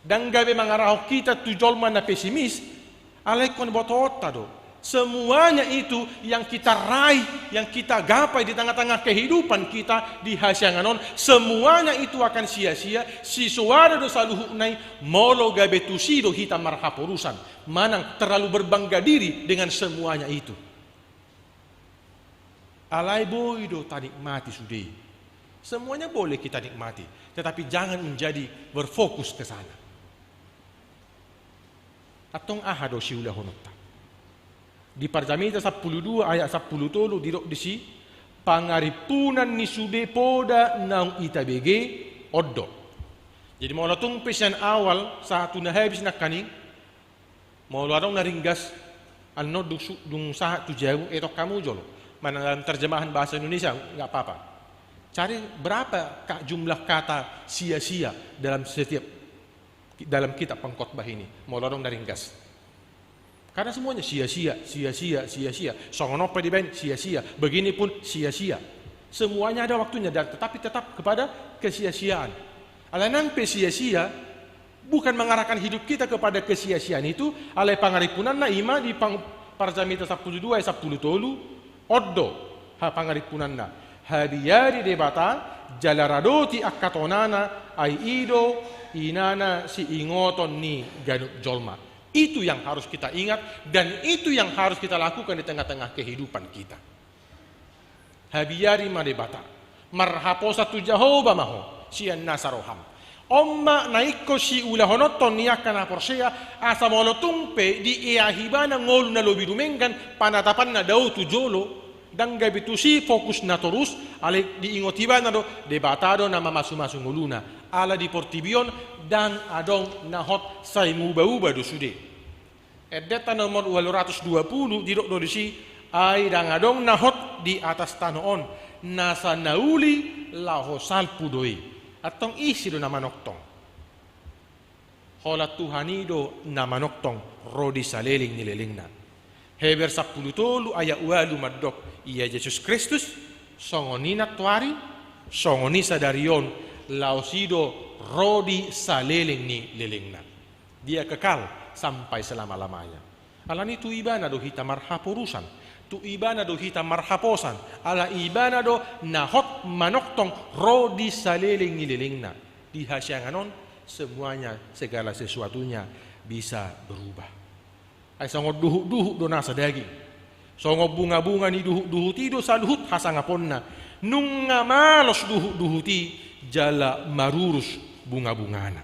ndang gabe mangarahon hita tu jolma na pesimis, alai ingkon botoonta do. Semuanya itu yang kita raih, yang kita gapai di tengah-tengah kehidupan kita di hasiangan on, semuanya itu akan sia-sia, sisuada do saluhutna i, molo gabe tusi do hita marhaporusan, manang terlalu berbangga diri dengan semuanya itu. Alai boi do tanikmati sude i. Semuanya boleh kita nikmati, tetapi jangan menjadi berfokus ke sana. Antong aha do siulahononta? Di Parjamita sampulu dua ayat sampulu tolu didok disi, pangarimpunan ni sude poda naung i tabege on do. Jadi molo tung pe sian awal sahat tu na habis nangkaning, molo adong na ringgas, annon dung su-, dung sahat tu jabu, etong hamu jolo. Manang dalam terjemahan bahasa Indonesia, nggak apa-apa. Cari berapa ka-, jumlah kata sia-sia dalam setiap dalam kitab pengkhotbah ini, molo adong na ringgas. Karena semuanya sia-sia, sia-sia, sia-sia. Songon on pe dibaen sia-sia, begini pun sia-sia. Semuanya ada waktunya dan tetapi tetap kepada kesia-siaan. Alai nang pe sia-sia, bukan mengarahkan hidup kita kepada kesia-siaan itu, alai pangarimpunanna ima di pang-, Parjamita sampulu dua ayat sampulu tolu, on do, ha pangarimpunanna. Habiari Debata, jala radoti angka tonana, ai i do inana siingoton ni ganup jolma. Itu yang harus kita ingat, dan itu yang harus kita lakukan di tengah-tengah kehidupan kita. Habiari ma Debata. Marhaposan tu Jahowa ma ho, sian nasa roham. On ma na ingkon siulahononton ni angka na porsea, asa molo tung pe dieahi ibana ngolu na lobi dumenggan, panatapanna dao tu jolo, ndang gabe tusi fokusna torus, alai diingot ibana do, Debata do na mamasumasu ngoluna, ala di portibi on ndang adong na hot sai muubauba do sude. Endenta nomor ualu ratus dua pulu didok do disi, ai ndang adong na hot di atas tano on, nasa na uli laho salpu do i. Antong ise do na manongtong? Holan Tuhan i do na manongtong ro di saleleng ni lelengna. Heber sampulu tolu ayat ualu mandok, ia Jesus Kristus, songon i nantoari, songon i sadari on, laos i do ro di saleleng ni lelengna. Dia kekal sampai selama-lamanya. Alani tu ibana do hita marhaporusan, tu ibana do hita marhaposan, ala ibana do na hot manongtong ro di saleleng ni lelengna. Di hasiangan on semuanya, segala sesuatunya bisa berubah. Ai songon duhut-duhut do nasa daging. Songon bunga-bunga ni duhut-duhut i do saluhut hasangaponna. Nunga malos duhut-duhut i jala marurus bunga-bungana.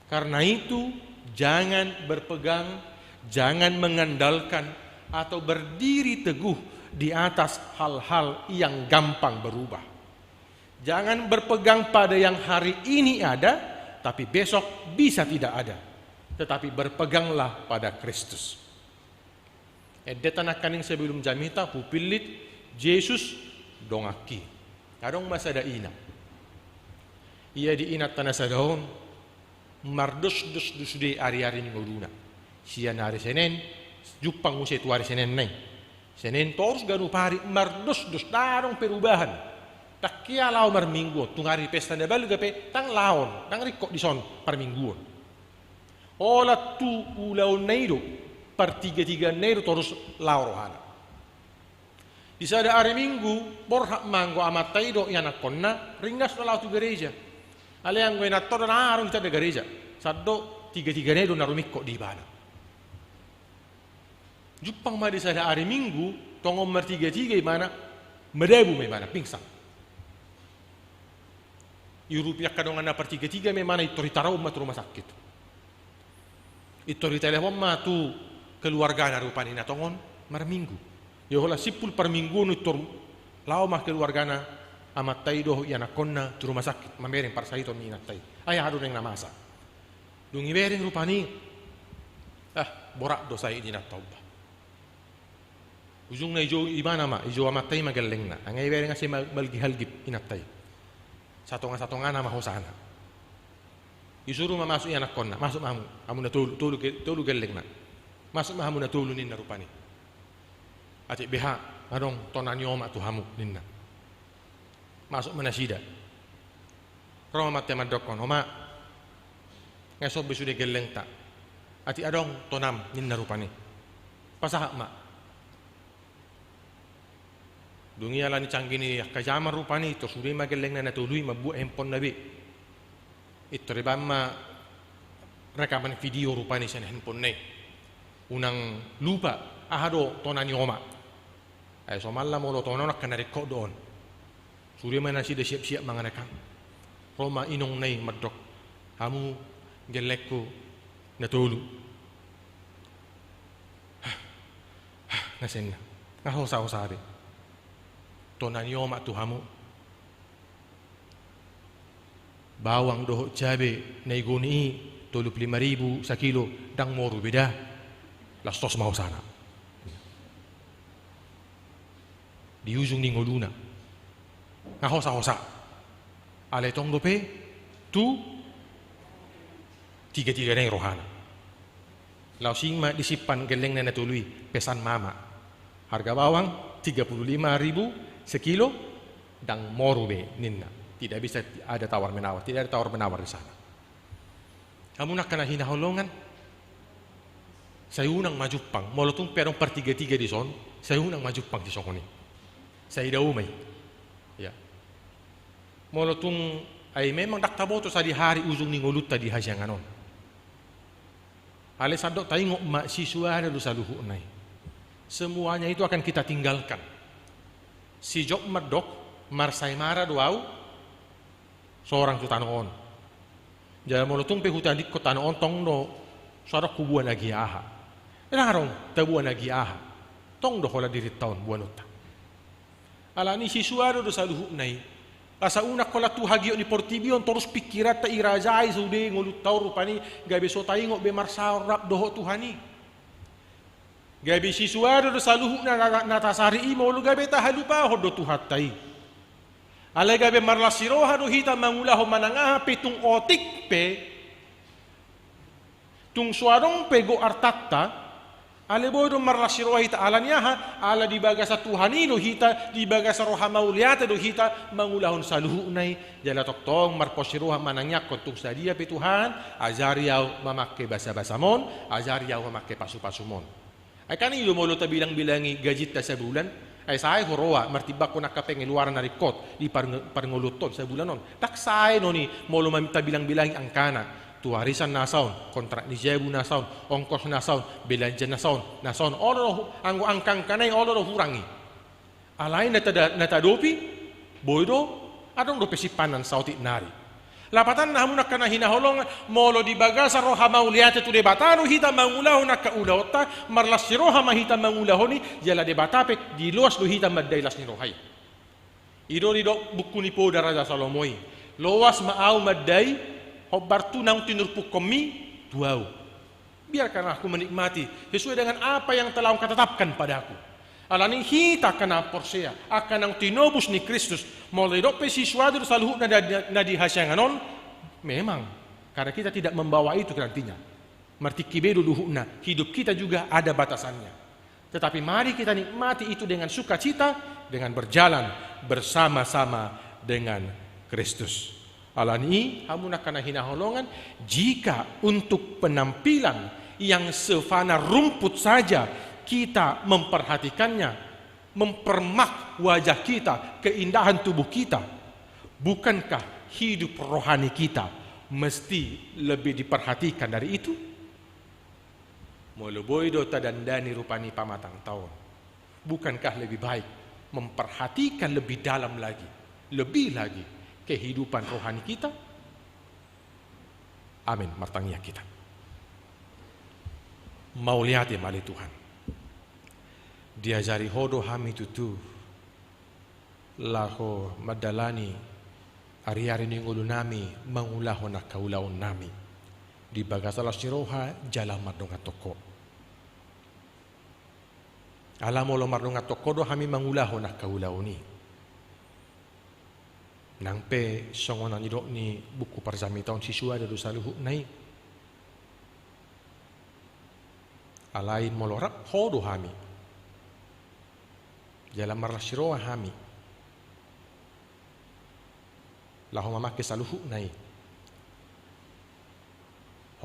Karena itu, jangan berpegang, jangan mengandalkan atau berdiri teguh di atas hal-hal yang gampang berubah. Jangan berpegang pada yang hari ini ada, tapi besok bisa tidak ada. Tetapi berpeganglah pada Kristus. Endenta nangkaning sebelum jamita hupillit Jesus donganki. Adong ma sada ina. Ia di inanta na sada on mardosdos do sude ari-ari ni ngoluna. Sian ari Senen jumpang muse tu ari Senen nai. Senen torus ganup ari mardosdos, ndang adong perubahan. Tangkia laho marminggu on, tung ari pesta na balga pe ndang laho on, ndang ringkot dison parmingguon. Holan tu ulaonna i do, partigatigaonna i do torus laho rohana. Di sada ari Minggu, borhat ma anggo amanta i dohot ianakkonna, ringgas do laho tu gareja. Alai anggo inanta on ndang adong hita di gareja, sandok tigatigana i do na rumingkot di ibana. Jumpang ma di sada ari Minggu, tongon martigatiga ibana, madabu ma ibana, pingsan. Diurupi angka donganna partigatiga ma ibana, intor ditaruhon ma tu rumah sakit. Intor ditelepon ma tu keluargana rupani na tongon marminggu. Ia holan simpul parmingguon intor laho ma keluargana amanta i dohot ianakkonna tu rumah sakit, mamereng parsahiton ni inanta i. Ai aha do naeng na masa. Dung dibereng rupani, ah, borat do sahit ni inanta on bah. Ujungna dijou ibana ma, dijou amanta i ma gellengna. Anggo dibereng asa ma-, malgihalgip inanta i. Satonga-satongana ma hosana. Disuru ma masuk ianakkonna, masuk ma hamu, hamu na tolu, tolu ge-, tolu gellengna. Masuk ma hamu na tolu ninna rupani. Atik beha, adong tona ni omak tu hamu ninna. Masuk ma nasida. Ro ma amanta i mandokkon, "Oma, nga sombi sude gellengta. Atik adong tonam," ninna rupani. Pasahat ma. Dung i alani canggih ni angka jaman rupani, tor sude ma gellengna na tolu i mambuat handphone na be. Intor dibaen ma rekaman video rupani sian handphone na i. Unang lupa, aha do tona ni omak. Ai somalna molo tona on angka na ringkot do on. Sude ma nasida siap-siap mangan, kan. Ro ma inongna i mandok, "Hamu gellengku na tolu." Hah, hah, na senna. Nga hosa-hosa be. Tona ni omak tu hamu. Bawang dohot cabe na digoni i tolu pulu lima ribu sakilo, ndang moru be da. Laos tos ma hosana. Di ujung ni ngoluna. Nga hosa-hosa. Alai tong dope tu tiga-tiga nai rohana. Laos i ma disimpan gellengna na tolu i, pesan mama. Harga bawang tiga puluh lima ribu sekilo, ndang moru be ninna. Tidak bisa ada tawar menawar, tidak ada tawar menawar di sana. Hamu angka na hinaholongan, sai unang ma jumpang, molo tung pe adong partiga-tiga dison, sai unang ma jumpang sisongon i. Sai dao ma i. Ya. Molo tung, ai memang ndang taboto sadihari ujung ni ngolunta di hasiangan on. Alai sandok taingot ma, sisuada do saluhutna i. Semuanya itu akan kita tinggalkan. Si Job mandok, marsaemara do au sorang tu tano on. Jala molo tung pe hutandingkon tano on, tong do so adong huboan agia aha. Ndang adong taboan agia aha. Tong do holan dirinta on boanonta. Alani i sisuadon do saluhutna i. Asa unang holan tu hagiot ni portibi on torus pingkiranta i rajai sude ngolunta on, rupani gabe so taingot be marsaor rap dohot Tuhan i. Gabe sisuadon do saluhutna na, na tasari i molo gabe tahalupahon do Tuhanta i. Alai gabe marlas ni roha do hita mangulahon manang aha pe tung otik pe, tung so adong pe gok artanta, alai boi do marlas ni roha hita. Alani aha? Ala di bagasan Tuhan i do hita, di bagasan roha mauliate do hita mangulahon saluhutna i. Jala tongtong marpos ni roha manangiangkon, tung sadia pe Tuhan, ajari ahu mamangke basabasam on, ajari ahu mamangke pasupasum on. Ai kan i do molo tabilangbilangi gajinta sabulan, ai sae huroa martimbangkon angka pengeluaran na ringkot di par-, parngoluonta on sabulan on. Ndang sae non i molo mam-, tabilangbilangi angkana, tu arisan na saon, kontrak ni jabu na saon, ongkos na saon, belanja na saon, na saon, olo do hu-, anggo angkaangkana i olo do hurang i. Alai na tada-, na taadopi, boi do, adong dope simpanan saotik nari. Lapatanna, hamu angka na hinaholongan, molo di bagasan roha mauliate tu Debata do hita mangulahon angka ulaonta, marlas ni roha ma hita mangulahon i, jala Debata pe diloas do hita mandai las ni roha i. I do didok Buku ni Poda Raja Salomo i: Loas ma ahu mandai, hombar tu naung tinurpukkonmi tu ahu. Biarkan aku menikmati sesuai dengan apa yang telah Engkau tetapkan padaku. Alani i hita angka na porsea, angka naung tinobus ni Kristus, molo didok pe sisuadon do saluhutna na, na, na di hasiangan on, memang, karena kita tidak membawa itu nantinya. Martingki be do luhutna, hidup kita juga ada batasannya. Tetapi mari kita nikmati itu dengan sukacita, dengan berjalan bersama-sama dengan Kristus. Alani i, hamu angka na hinaholongan, jika untuk penampilan yang sefana rumput saja kita memperhatikannya, mempermak wajah kita, keindahan tubuh kita, bukankah hidup rohani kita mesti lebih diperhatikan dari itu? Molo boi do tadandani rupani pamatangta on, bukankah lebih baik memperhatikan lebih dalam lagi, lebih lagi kehidupan rohani kita? Amin. Martangiang hita. Mauliate ma ale Tuhan. Diajari Ho do hami tutu laho mandalani ariari ni ngolunami mangulahon angka ulaonnami di bagasan las ni roha jala mardongan tongko. Ala molo mardongan tongko do hami mangulahon angka ulaon i, nang pe songon na nidok ni Buku Parjamita on, sisuadon do saluhutna i. Alai molo rap Ho do hami, jala marlas ni roha hami laho mamangke saluhutna i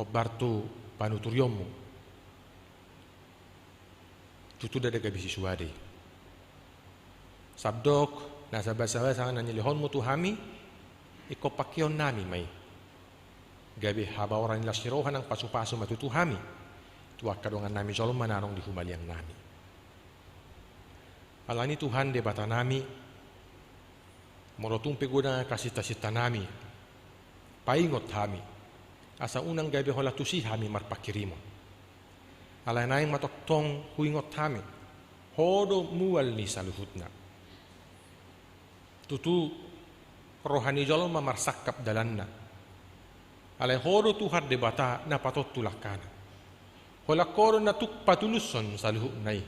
hombar tu panuturionmu, tutu ndada gabe sisuade i. Sandok na sabasabasa na nilehonmu tu hami, ingkon pangkeonnami ma i. Gabe habaoran ni las ni roha nang pasupasu ma tutu hami tu angka dongannami jolma na adong di humaliangnami. Alani Tuhan Debatanami, molo tung pe godang angka sintasintanami, paingot hami, asa unang gabe holan tusi hami marpanghirimon. Alai naeng ma tongtong huingot hami, Ho do mual ni saluhutna. Tutu, roha ni jolma marsangkap dalanna. Alai Ho do Tuhan Debata na patontu langkana. Holan Ho do na tuk patulushon saluhutna i.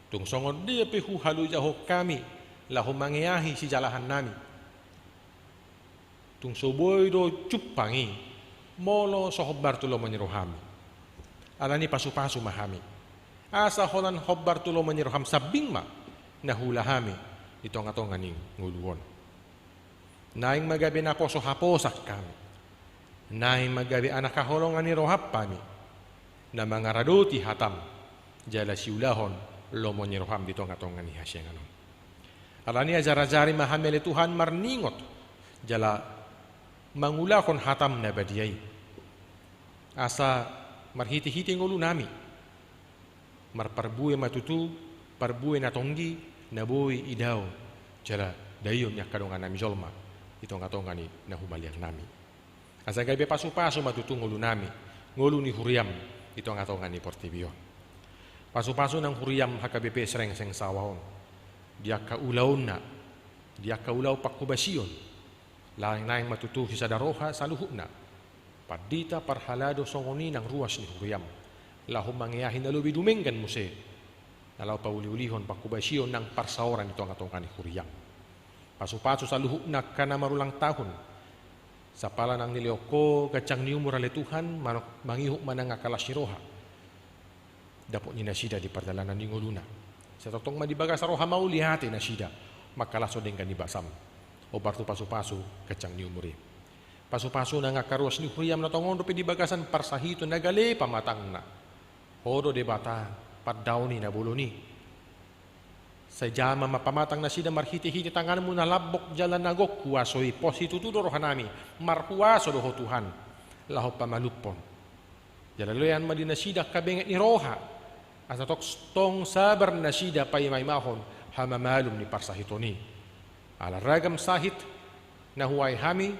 Tung songon dia pe huhalojahon hami laho mangeahi sijalahannami, tung so boi do jumpang i molo so hombar tu lomo ni rohami. Alani pasupasu ma hami, asa holan hombar tu lomo ni roham sambing ma na huula hami di tongatonga ni ngolu on. Naeng ma gabe naposo haposan hami. Naeng ma gabe anak haholongan ni roham hami, na mangaradoti hatam jala siulahon lomo ni roham di tongatonga ni hasiangan on. Alani i ajarajari ma hami ale Tuhan marningot jala mangulahon hatam na badia i, asa marhitehite ngolunami marparbue ma tutu parbue na tonggi na boi idaon jala daion ni angka dongannami jolma di tongatonga ni na humaliangnami. Asa gabe pasupasu ma tutu ngolunami, ngolu ni huriam di tongatonga ni portibi on. Pasupasu nang huriam H K B P Srengseng Sawa on, di angka ulaonna, di angka ulaon panghobasion, naeng, naeng ma tutu sisada roha saluhutna, pandita, parhalado, songon i nang ruas ni huriam, laho mangeahi na lobi dumenggan muse, na laho pauliulihon panghobasion nang parsaoran di tongatonga ni huriam. Pasupasu saluhutna angka na marulang tahun, sapala nang nilehon Ho ganjang ni umur ale Tuhan, ma-, mangihut ma nang angka las ni roha dapot ni nasida di pardalanan ni ngoluna. Sai tongtong ma di bagasan roha mauliate nasida, mangkalashon denggan ni basam, hombar tu pasupasu ganjang ni umur i. Pasupasu nang angka ruas ni huriam na tongon dope di bagasan parsahiton na gale pamatangna. Ho do Debata pandaon ni na bolon i. Sai jamma ma pamatang nasida marhitehite tanganmu na lambok jala na gok huaso i. Pos situtu do rohanami, marhuaso do Ho Tuhan, laho pamalumhon. Jala lean ma di nasida angka benget ni roha, asa tongtong sabar nasida paimaimahon hamamalum ni parsahiton i. Ala ragam sahit na huae hami,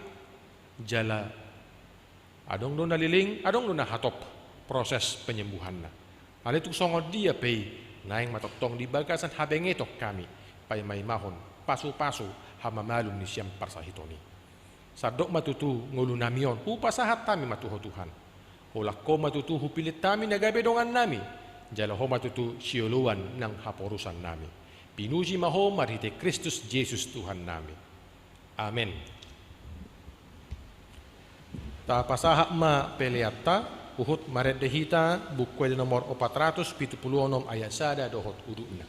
jala adong do na leleng, adong do na hatop proses penyembuhanna. Alai tung songon dia pe i, naeng ma tongtong di bagasan habengeton hami paimaimahon pasupasu hamamalum ni sian parsahiton i. Sandok ma tutu ngolunami on, hupasahat hami ma tu Ho Tuhan. Holan Ho ma tutu hupillit hami na gabe dongannami, jala Ho ma tutu sioloan nang haporusannami. Pinuji ma Ho marhite Kristus Jesus Tuhannami. Amen. Tapasahat ma peleanta, huhut marende hita Buku Ende nomor opat ratus pitu pulu onom ayat sada dohot udutna.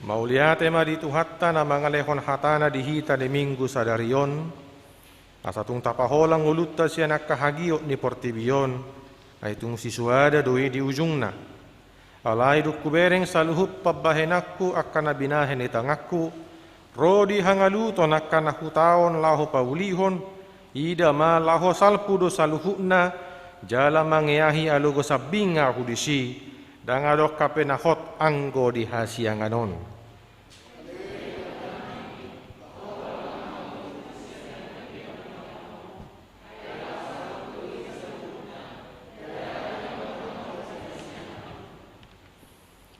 Mauliate ma di Tuhanta na mangalehon hatana di hita di Minggu sadari on, asa tung tapaholang ngolunta sian angka hagiot ni portibi on, ai tung sisoada do i di ujungna. Alai dung hubereng saluhut pambahenanku angka na binahen ni tanganku, ro di hangaluton angka na hutaon laho paulihon, ida ma laho salpu do saluhutna, jala mangeahi alogo sambing ahu disi, ndang adong hape na hot anggo di hasiangan on.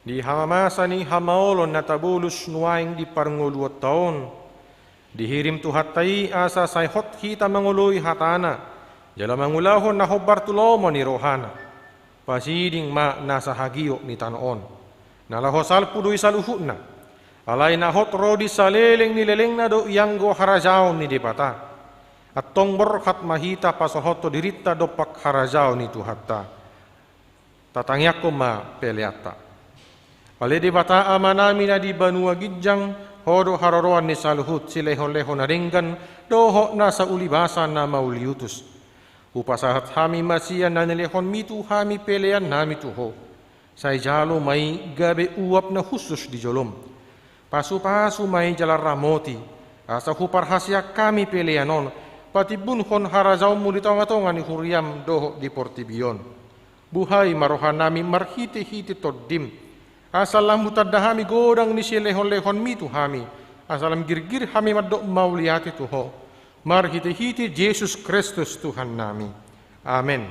Di hamamasa ni hamaolon na tabolus nuaeng di parngoluonta on, dihirim Tuhanta i asa sai hot hita mangoloi hatana, jala mangulahon na hombar tu lomo ni rohana. Pasiding ma nasa hagiot ni tano on. Na laho salpu do i saluhutna. Alai na hot ro di saleleng ni lelengna do ianggo harajaon ni Debata. Antong borhat ma hita pasahathon dirinta dompak harajaon ni Tuhanta. Tatangiangkon ma peleanta. Ale Debata Amanami na di banua ginjang, Ho do haroroan ni saluhut silehonlehon na denggan dohot na saulibasa na mauliutus. Hupasahat hami ma sian na nilehonMi tu hami peleannami tu Ho. Sai jalo ma i gabe uap na hushus di jolom. Pasupasu ma i jala ramoti, asa huparhaseang hami pelean on, patimbulhon harajaonMu di tongatonga ni huriaM dohot di portibi on. Buhai ma rohanami marhitehite TondiM, asa lam hutanda hami godang ni silehonlehonMi tu hami, asa lam girgir hami mandok mauliate tu Ho. Marhitehite Jesus Kristus Tuhannami. Amen.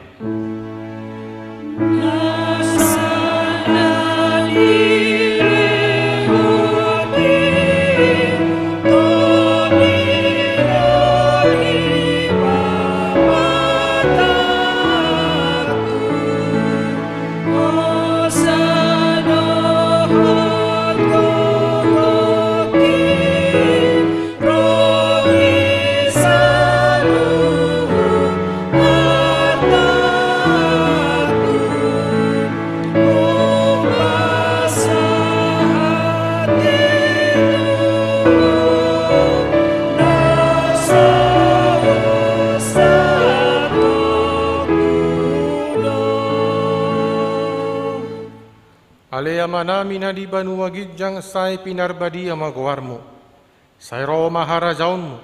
Ale Amanami na di banua ginjang, sai pinarbadia ma goarMu. Sai ro ma harajaonMu.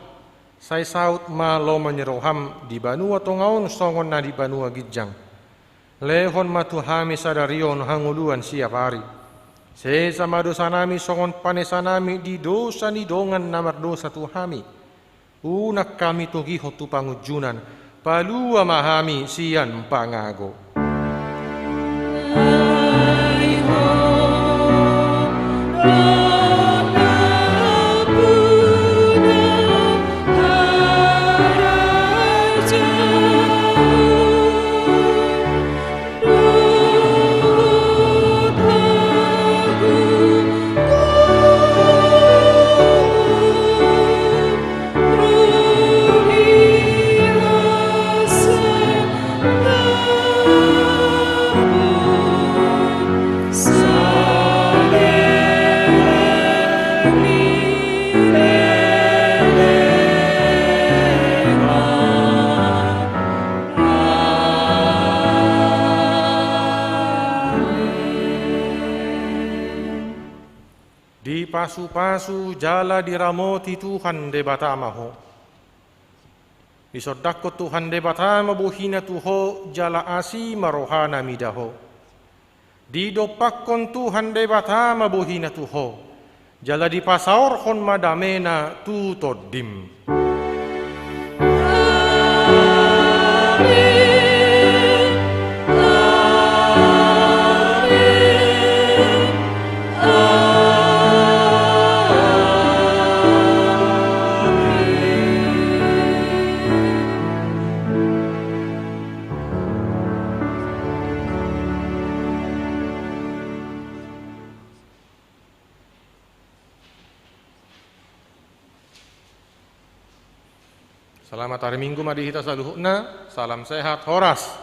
Sai saut ma lomo ni rohaM di banua tonga on songon na di banua ginjang. Lehon ma tu hami sadari on hangoluan siap ari. Sesa ma dosanami songon panesanami di dosa ni dongan na mardosa tu hami. Unang hami togihon tu pangunjunan, palua ma hami sian pangago. Dipasupasu jala diramoti Tuhan Debata ma ho. Disondangkon Tuhan Debata ma bohiNa tu ho jala asi ma rohaNa mida ho. Didompakkon Tuhan Debata ma bohiNa tu ho, jala dipasaorhon ma dameNa tu tondim. Selamat hari Minggu ma di hita saluhutna. Salam sehat, horas.